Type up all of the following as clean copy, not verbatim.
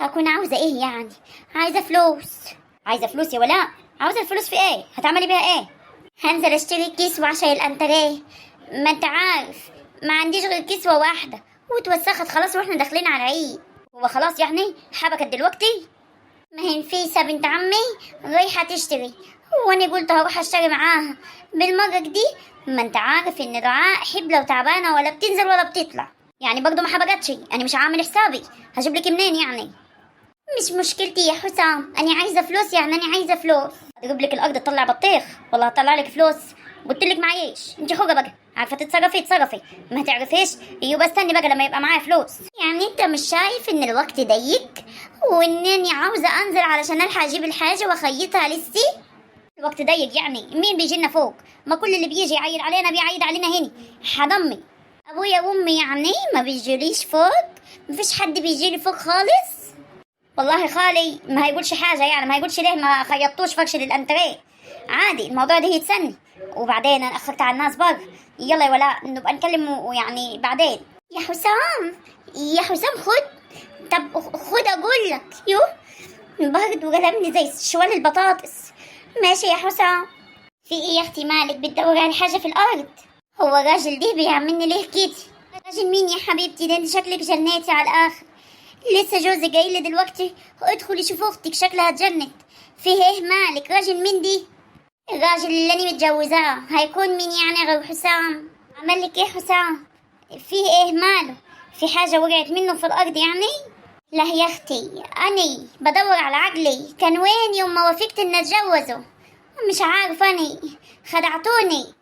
هكون عاوزه ايه يعني؟ عايزه فلوس. عايزه فلوس يا ولاء؟ عاوزه الفلوس في ايه؟ هتعملي بيها ايه؟ هنزل اشتري كسوة عشان الانتريه، ما انت عارف ما عنديش غير كسوة واحدة واتوسخت خلاص واحنا داخلين على العيد. هو خلاص يعني حبكت دلوقتي؟ ما هي نفيسة بنت عمي رايحة تشتري، وانا قلت هروح اشتري معاها بالمرة دي. ما انت عارف ان دعاء حبلة وتعبانة ولا بتنزل ولا بتطلع، يعني برضه ما حبكتش. انا مش عامل حسابي، هجيب لك منين يعني؟ مش مشكلتي يا حسام، انا عايزه فلوس، يعني انا عايزه فلوس. اضرب لك الارض تطلع بطيخ والله هطلع لك فلوس. قلت لك معيش، انت حره بقى، عارفه تتصرفي اتصرفي، ما تعرفيش يبقى استني بقى لما يبقى معايا فلوس. يعني انت مش شايف ان الوقت ضيق وانني عاوزه انزل علشان الحق اجيب الحاجة واخيطها لسي؟ الوقت ضيق يعني مين بيجي لنا فوق؟ ما كل اللي بيجي يعيد علينا بيعيد علينا هنا. حضمي ابويا وامي يعني ما بيجوليش فوق، مفيش حد بيجيلي فوق خالص. والله خالي ما هيقولش حاجة، يعني ما هيقولش ليه ما خيطتوش فرش للانتريه، عادي الموضوع ده يتسني. وبعدين انا اخرت على الناس بره. يلا يا ولاء نبقى نكلم ويعني بعدين. يا حسام يا حسام خد، طب خد اقول لك، يو برد وقلبني زي شوال البطاطس. ماشي يا حسام. في ايه يا اختي مالك بتدوري على حاجة في الارض؟ هو الراجل ده بيعملني ليه كده؟ راجل مين يا حبيبتي؟ ده انت شكلك جناتي على الاخر. لسه جوزي جاي لي دلوقتي، ادخلي شوف اختك شكلها اتجنت. فيه ايه مالك؟ راجل مين دي؟ الراجل اللي انا متجوزاه هيكون مين يعني غير حسام؟ عمل لك ايه حسام؟ فيه ايه ماله؟ في حاجة وقعت منه في الارض يعني؟ لا يا اختي اني بدور على عقلي، كان وين يوم ما وافقت ان اتجوزه؟ مش عارفه اني خدعتوني.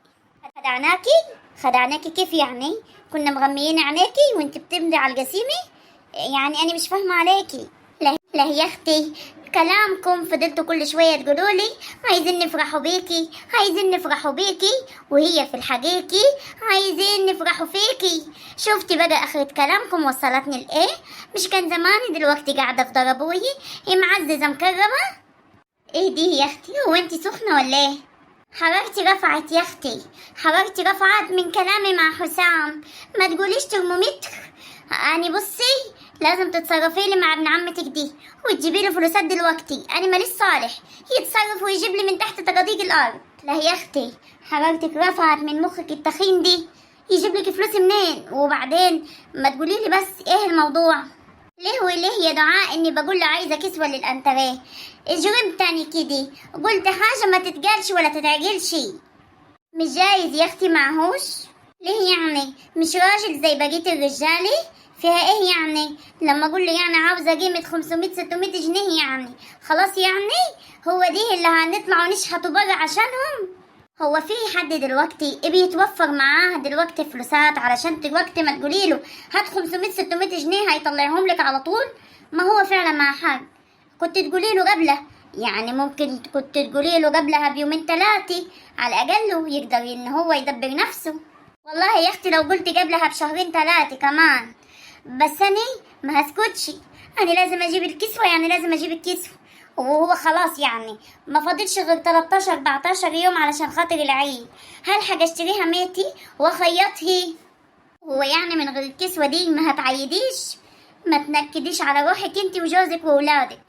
خدعناكي؟ خدعناكي كيف يعني؟ كنا مغميين عينيكي وانت بتمضي على القسيمه؟ يعني انا مش فاهمه عليكي. لا لا يا اختي كلامكم فضلتوا كل شوية تقولوا لي عايزين نفرحوا بيكي، عايزين نفرحوا بيكي، وهي في الحقيقي عايزين نفرحوا فيكي. شفتي بقى اخرة كلامكم وصلتني لايه؟ مش كان زماني دلوقتي قاعدة في دار ابوي معززه مكرمة؟ ايه دي يا اختي؟ هو انت سخنة ولا ايه؟ حرارتي رفعت يا اختي، حرارتي رفعت من كلامي مع حسام. ما تقوليش ترمومتر. يعني بصي لازم تتصرفي لي مع ابن عمتك دي وتجيبي له فلوسات دلوقتي، انا ماليش صالح يتصرف ويجيب لي من تحت تقاضيق الارض. لا يا اختي حرارتك رفعت من مخك التخين دي، يجيب لك فلوس منين؟ وبعدين ما تقولي لي بس ايه الموضوع؟ ليه وليه يا دعاء اني بقول له عايزه كسوه للانتريه؟ جرمت تاني كده، قلت حاجة ما تتقالش ولا تتعجلش. مش جايز يا اختي معهوش؟ ليه يعني؟ مش راجل زي بقية الرجالة؟ فيها ايه يعني لما اقول له يعني عاوزه قيمة 500 600 جنيه يعني؟ خلاص يعني هو دي اللي هنطلع ونشحتوا بره عشانهم؟ هو في حد دلوقتي بيتوفر معاه دلوقتي فلوسات علشان دلوقتي ما تقولي له هات 500 600 جنيه هيطلعهم لك على طول؟ ما هو فعلا مع حق. كنت تقولي له قبله يعني، ممكن كنت تقولي له قبلها بيومين ثلاثة على الاقل يقدر ان هو يدبر نفسه. والله يا اختي لو قلت قبلها بشهرين ثلاثة كمان، بس انا ما هسكتش، انا لازم اجيب الكسوة، يعني لازم اجيب الكسوة. وهو خلاص يعني ما فاضلش غير 13 14 يوم علشان خاطر العيد، هلحق اشتريها ميتي واخيطها. هو يعني من غير الكسوة دي ما هتعيديش؟ ما تنكديش على روحك انت وجوزك وولادك،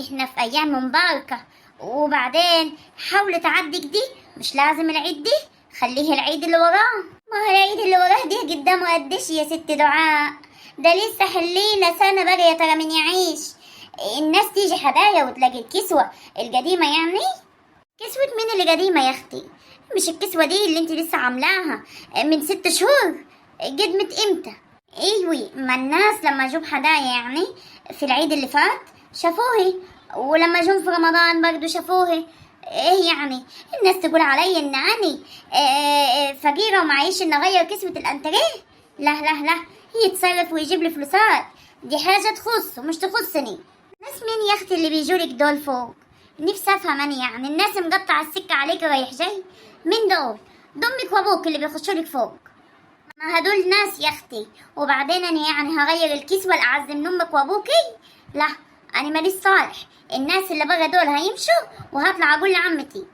احنا في ايام مباركة. وبعدين حاولي تعدي دي، مش لازم العيد دي، خليه العيد اللي وراه. ما هو العيد اللي وراه دي قدامه قديش يا ست دعاء؟ ده لسه حلينا سنة بقى يا ترى من يعيش. الناس تيجي هدايا وتلاقي الكسوة القديمة. يعني كسوة مين اللي قديمة يا اختي؟ مش الكسوة دي اللي انت لسه عاملاها من 6 شهور، قدمت امتى؟ ايوه ما الناس لما جوب هدايا يعني في العيد اللي فات شافوه، ولما جم في رمضان برضو شافوه. ايه يعني الناس تقول علي ان اني فقيرة ومعيش ان اغير كسوة الانتريه؟ لا لا لا، يتصرف ويجيب لي فلوسات، دي حاجة تخصه مش تخصني. ناس مين يا اختي اللي بيجولك دول فوق؟ نفسي افهم انا يعني الناس مقطعة السكة عليك رايح جاي، مين دول؟ دمك وابوك اللي بيخشولك فوق. ما هدول ناس يا اختي. وبعدين انا يعني هغير الكسوة الاعز من امك وابوكي؟ لا انا ماليش صالح، الناس اللي برا دول هيمشوا وهطلع اقول لعمتي.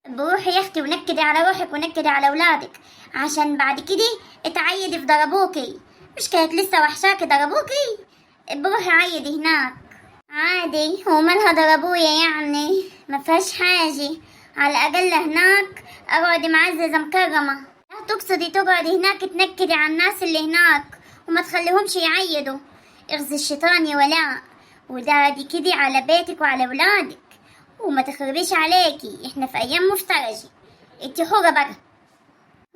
بروحي يا اختي ونكدي على روحك ونكدي على اولادك، عشان بعد كده اتعيدي في ضربوكي. مش كانت لسه وحشاكي ضربوكي؟ بروحي عيدي هناك. عادي، هو مالها ضربويا يعني؟ ما فيهاش حاجة، على الأقل هناك أقعد معززة مكرمة. لا تقصدي تقعدي هناك تنكدي على الناس اللي هناك وما تخليهمش يعيدوا. اغزي الشيطان يا ولاء، ودادي كدي على بيتك وعلى ولادك، وما تخربيش عليكي، احنا في ايام مفترجة. انتي حورة بقى.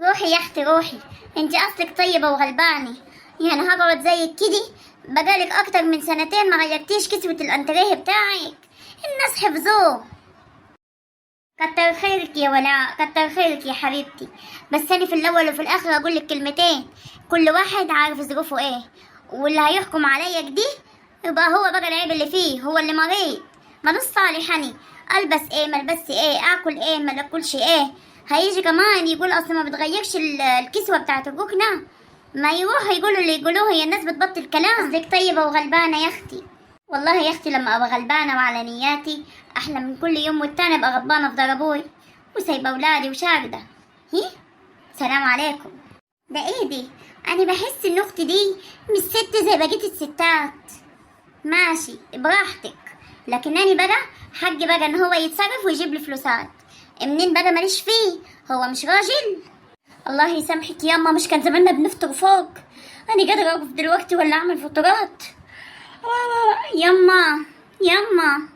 روحي يا اختي روحي، انتي اصلك طيبة وغلبانة، يعني هقعد زيك كدي؟ بقالك اكتر من سنتين ما غيرتيش كسوة الانتريه بتاعك، الناس حفظوه. كتر خيرك يا ولاء، كتر خيرك يا حبيبتي. بس انا في الاول وفي الاخر اقول لك كلمتين، كل واحد عارف ظروفه ايه، واللي هيحكم عليا كده يبقى هو بقى العيب اللي فيه، هو اللي مريض. ملوش صالح انا البس ايه ما البس ايه، اكل ايه ما اكلش ايه. هيجي كمان يقول اصل ما بتغيرش الكسوة بتاعت الركنه، ما يروح يقولوا اللي يقولوه، هي الناس بتبطل كلام. اصلك طيبة وغلبانه يا اختي، والله يا اختي لما ابقى غلبانه وعلى نياتي احلى من كل يوم والتاني ابقى غضبانه في دار ابوي وسايبه اولادي وشارده. هي سلام عليكم. ده ايه دي؟ انا بحس ان اختي دي مش ست زي بقية الستات. ماشي براحتك، لكن انا بقى حق بقى ان هو يتصرف ويجيب لي فلوسات منين بقى، ماليش فيه، هو مش راجل. الله يسامحك ياما، مش كان زماننا بنفطر فوق؟ انا قادرة اوقف دلوقتي ولا اعمل فطورات؟ ياما ياما.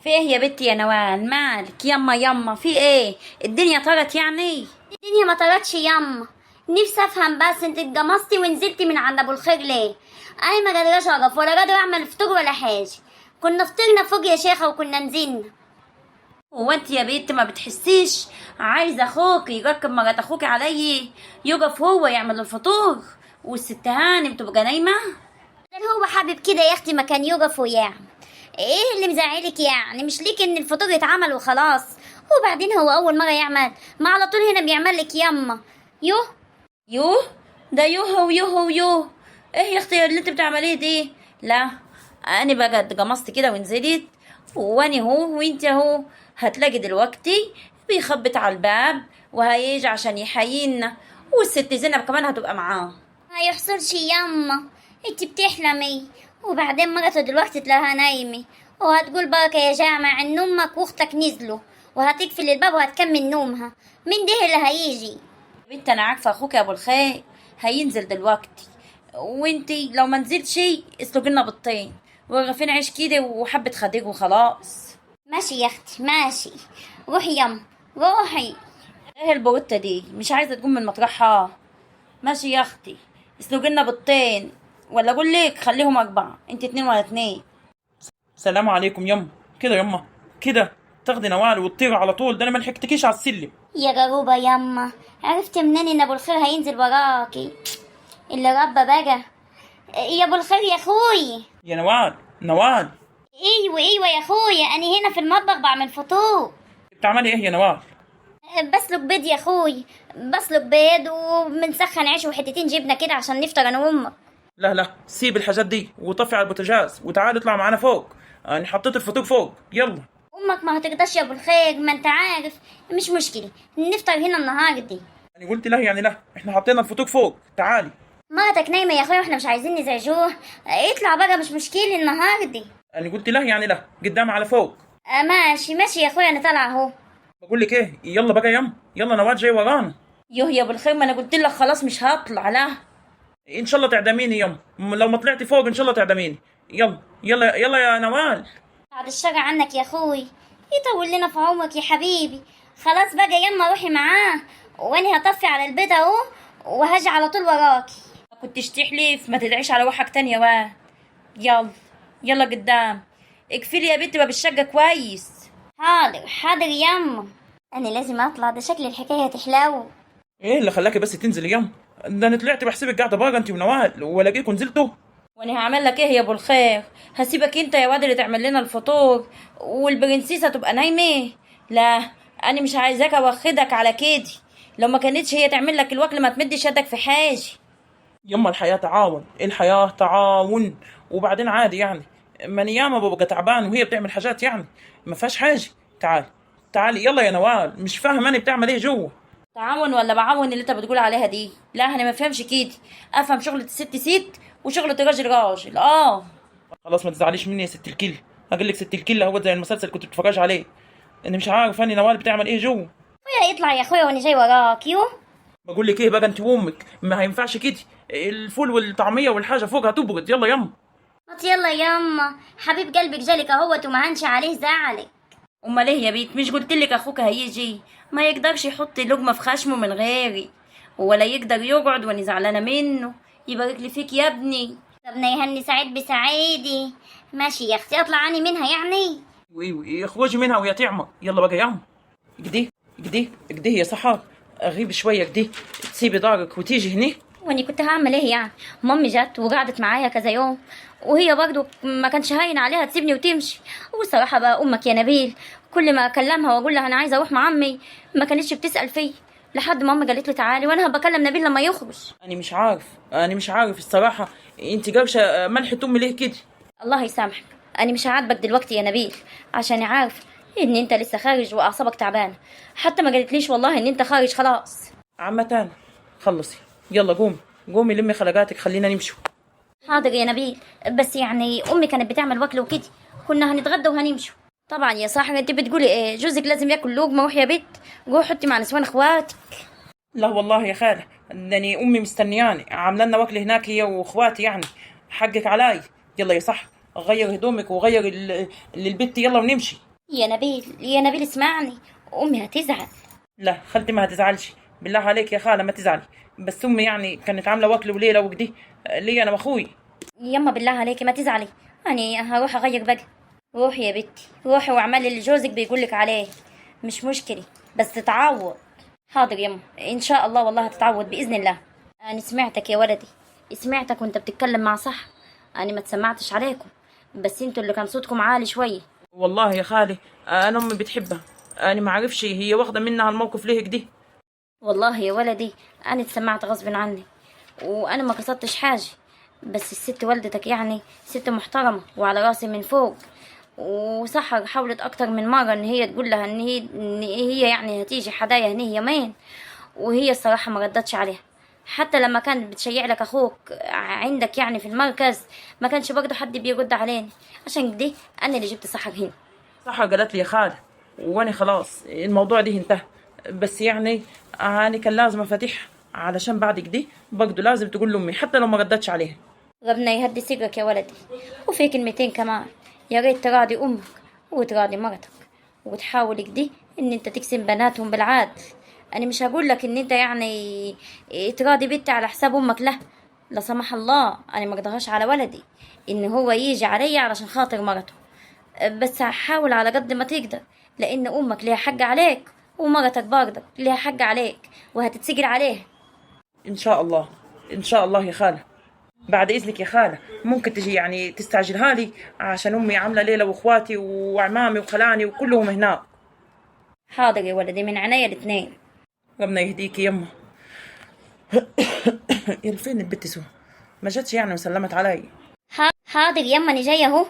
في ايه يا بنتي يا نوال؟ مالك يما يما؟ في ايه؟ الدنيا طارت يعني؟ الدنيا ما طارتش ياما، نفسي افهم بس انت اتجمصتي ونزلتي من عند ابو الخير ليه؟ انا ما قادراش اقف ولا قادرة اعمل فطور ولا حاجة، كنا فطرنا فوق يا شيخه وكنا نزلنا. هو انت يا بنت ما بتحسيش؟ عايزه اخوك يركب مرات اخوك علي، يقف هو يعمل الفطور والست هانم تبقى نايمة؟ ده هو حابب كده يا اختي، ما كان يقف ويعمل. ايه اللي مزعلك يعني؟ مش ليك ان الفطور يتعمل وخلاص، وبعدين هو اول مرة يعمل، ما على طول هنا بيعمل لك ياما. يوه يوه ده يوه ويوه ويوه، ايه يا اختي اللي انت بتعمليه دي؟ لا انا بقى اتجمصت كده ونزلت، واني هو وانت اهو هتلاقي دلوقتي بيخبط على الباب وهيجي عشان يحيينا، والست زينب كمان هتبقى معاه. ما يحصلش ياما، انت بتحلمي. وبعدين مرته دلوقتي تلاقيها نايمة وهتقول بركة يا جامع ان امك واختك نزلوا، وهتقفل الباب وهتكمل نومها. مين ده اللي هيجي؟ بنت انا عارفه اخوك يا ابو الخير هينزل دلوقتي، وانتي لو ما نزلتش اسلقي لنا بالطين ورغيفين عيش كده وحبه خديج وخلاص. ماشي يا اختي ماشي، روحي ياما روحي. ايه البروتة دي مش عايزه تقوم من مطرحها؟ ماشي يا اختي اسلقي لنا بالطين، ولا اقول لك خليهم 4، انت 2 ولا 2. سلام عليكم يما. كده يما كده تاخدي نوال وتطيري على طول، ده انا ما لحقتكيش على السلم. يا غروبه يما، عرفت منين ان ابو الخير هينزل وراكي؟ اللي ربى بقى يا ابو الخير يا اخوي. يا نوال نوال. ايوه ايوه يا اخويا، انا هنا في المطبخ بعمل فطور. بتعملي ايه يا نوال؟ بسلق بيض يا اخوي، بسلق بيض وبنسخن عيش وحتتين جبنه كده عشان نفطر انا وامك. لا لا سيب الحاجات دي وطفي على البوتاجاز وتعالي اطلع معانا فوق، انا حطيت الفطور فوق. يلا. امك ما هتقدرش يا ابو الخير، ما انت عارف. مش مشكلة نفطر هنا النهارده. انا قلت لا يعني لا، احنا حطينا الفطور فوق، تعالي. مرتك نايمة يا اخويا واحنا مش عايزين نزعجوه، اطلع بقى مش مشكلة النهارده. انا قلت لا يعني لا، قدام على فوق. ماشي ماشي يا اخويا انا طالعه اهو. بقول لك ايه، يلا بقى يما، يلا نوال جاي ورانا. يوه يا ابو الخير، ما انا قلت لك خلاص مش هطلع. لا ان شاء الله تعدميني يما، لو ما طلعتي فوق ان شاء الله تعدميني. يلا يلا يلا يا نوال. بعد الشر عنك يا اخوي، يطول لنا في عمرك يا حبيبي. خلاص بقى يما روحي معاه، وانا هطفي على البيت اهو وهاجي على طول وراكي. ما كنتش تحلف ما تدعيش على روحك تانية. واد يلا يلا قدام، اقفلي يا بنتي باب الشقة كويس. حاضر حاضر يما، انا لازم اطلع، ده شكل الحكاية تحلو. ايه اللي خلاكي بس تنزلي يما؟ ده انا طلعت بحسبك قاعدة بره انت ونوال ولاقيكم نزلتوا. وانا هعمل لك ايه يا ابو الخير؟ هسيبك انت يا واد اللي تعمل لنا الفطور والبرنسيسه تبقى نايمة؟ لا انا مش عايزاك اوخدك على كدي، لو ما كانتش هي تعمل لك الوكل ما تمدش يدك في حاجة. يما الحياة تعاون، الحياة تعاون. وبعدين عادي يعني، ما انا ياما ببقى تعبان وهي بتعمل حاجات يعني ما فيهاش حاجة. تعالي تعالي يلا يا نوال، مش فاهم انا بتعمل ايه جوه. تعاون ولا بعاون اللي انت بتقول عليها دي؟ لا انا ما فهمش كده، افهم شغله الست ست وشغله الراجل راجل. خلاص ما تزعليش مني يا ست الكل، هقول لك ست الكل اهوت زي المسلسل كنت بتفرج عليه. انا مش عارف اني نوال بتعمل ايه جوه. اخويا اطلع يا اخويا وانا جاي وراك. يو بقول لك ايه بقى انت وامك، ما هينفعش كده، الفول والطعميه والحاجة فوق هتبرد. يلا يما. يلا ياما، حبيب قلبك جالك اهوت وما هنش عليه زعلك. امال ايه يا بيت؟ مش قلت لك اخوك هيجي؟ ما يقدرش يحط لقمة في خشمه من غيري، ولا يقدر يقعد وانا زعلانة منه. يبارك لي فيك يا ابني. ربنا يهني سعيد بسعيدي. ماشي يا اختي، اطلع عني منها يعني. وي اخرجي منها ويا تعمى. يلا بقى ياما. كده كده كده يا سحر، اغيب شوية كده، تسيبي دارك وتيجي هني. واني كنت هعمل ايه يعني؟ مامي جت وقعدت معايا كذا يوم، وهي برضو ما كانش هاين عليها تسيبني وتمشي. والصراحة بقى امك يا نبيل كل ما اكلمها واقول لها انا عايزه اروح مع عمي ما كانتش بتسال فيا، لحد ما امي قالت لي تعالي وانا هبكلم نبيل لما يخرج. انا مش عارف الصراحة، انت جارشه ملحة امي ليه كده؟ الله يسامحك، انا مش هعاتبك دلوقتي يا نبيل عشان عارف ان انت لسه خارج واعصابك تعبانة، حتى ما قالتليش والله ان انت خارج خلاص. عمتان خلصي، يلا قومي قومي لمي خلقاتك خلينا نمشي. حاضر يا نبيل، بس يعني امي كانت بتعمل وكل وكده، كنا هنتغدى وهنمشوا. طبعا يا صاحبي انت بتقولي ايه؟ جوزك لازم ياكل لقمة. روح يا بت روح حطي مع نسوان اخواتك. لا والله يا خاله، انني امي مستنياني، عامله لنا وكل هناك هي واخواتي، يعني حقك علي. يلا يا صح، غير هدومك وغير للبت، يلا ونمشي. يا نبيل يا نبيل اسمعني، امي هتزعل. لا خالتي ما هتزعلش، بالله عليك يا خاله ما تزعلي، بس امي يعني كانت عامله وكل وليلة وكده ليا انا واخوي. يما بالله عليكي ما تزعلي، انا هروح اغير بقى. روحي يا بنتي روحي واعملي اللي جوزك بيقولك عليه، مش مشكلة بس تتعوض. حاضر يما ان شاء الله، والله هتتعوض باذن الله. انا سمعتك يا ولدي، سمعتك وانت بتتكلم مع صح، انا ما تسمعتش عليكم، بس انتوا اللي كان صوتكم عالي شوية. والله يا خالي انا امي بتحبها، انا ما عارفش هي واخده منها الموقف ليه كده. والله يا ولدي انا اتسمعت غصب عني، وانا ما قصدتش حاجة، بس الست والدتك يعني ست محترمه وعلى راسي من فوق، وسحر حاولت اكتر من مرة ان هي تقول لها ان هي يعني هتيجي حدايا هني يومين، وهي الصراحة ما ردتش عليها. حتى لما كانت بتشيع لك اخوك عندك يعني في المركز ما كانش برضه حد بيرد علينا، عشان كده انا اللي جبت سحر هنا. سحر قالت لي يا خاله وانا خلاص الموضوع ده انتهى، بس يعني انا كان لازم افتحها علشان بعد كده برضه لازم تقول لامي حتى لو ما ردتش عليها. ربنا يهدي سرك يا ولدي. وفي كلمتين كمان، يا ريت تراضي امك وتراضي مرتك، وتحاول كده ان انت تقسم بناتهم بالعدل. انا مش هقول لك ان انت يعني تراضي بنتي على حساب امك، لا لا سمح الله، انا ما اقدرش على ولدي ان هو يجي عليا علشان خاطر مرته، بس حاول على قد ما تقدر، لان امك ليها حق عليك ومرتك برضك ليها حق عليك وهتتسجل عليها. ان شاء الله ان شاء الله يا خاله. بعد اذنك يا خاله ممكن تجي يعني تستعجلها لي عشان امي عامله ليلة واخواتي وعمامي وخلاني وكلهم هناك. حاضر يا ولدي، من عينيا الاثنين. ربنا يهديكي يما. يا فين البت سو؟ ما جاتش يعني وسلمت علي. حاضر يما انا جاية اهو.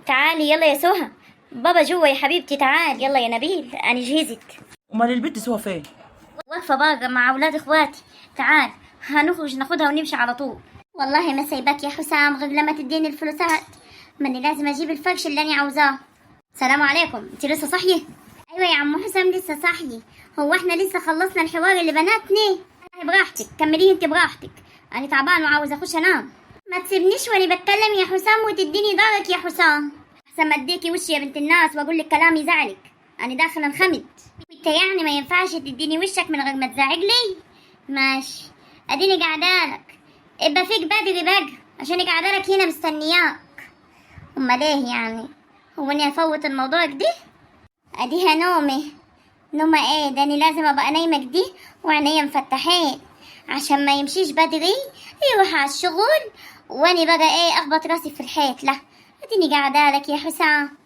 تعالي يلا يا سهى، بابا جوا يا حبيبتي، تعال يلا يا نبيل انا جهزت. امال البت سهى فين؟ واقفة بره مع اولاد اخواتي، تعال هنخرج ناخدها ونمشي على طول. والله ما سايباك يا حسام غير لما تديني الفلوسات، ماني لازم اجيب الفرش اللي انا عاوزاه. سلام عليكم، انت لسه صاحية؟ ايوه يا عم حسام لسه صاحية. هو احنا لسه خلصنا الحوار اللي بناتني؟ براحتك كمليه انت براحتك، انا تعبان وعاوز اخش انام. ما تسيبنيش وانا بتكلم يا حسام وتديني دارك يا حسام، احسن ما اديكي وشي يا بنت الناس واقول لك كلام يزعلك. انا داخله انخمد، وانت يعني ما ينفعش تديني وشك من غير ما تزعج لي. ماشي اديني قاعدالك، ابقى فيك بدري بقى عشان قاعدالك هنا مستنياك. امال ايه يعني؟ هو اني افوت الموضوع كده؟ اديها نومي. نومة ايه ده؟ انا لازم ابقى نايمة كده وعينيا مفتحين عشان ما يمشيش بدري يروح على الشغل واني بقى ايه اخبط راسي في الحيط. لا اديني قاعدالك يا حسام.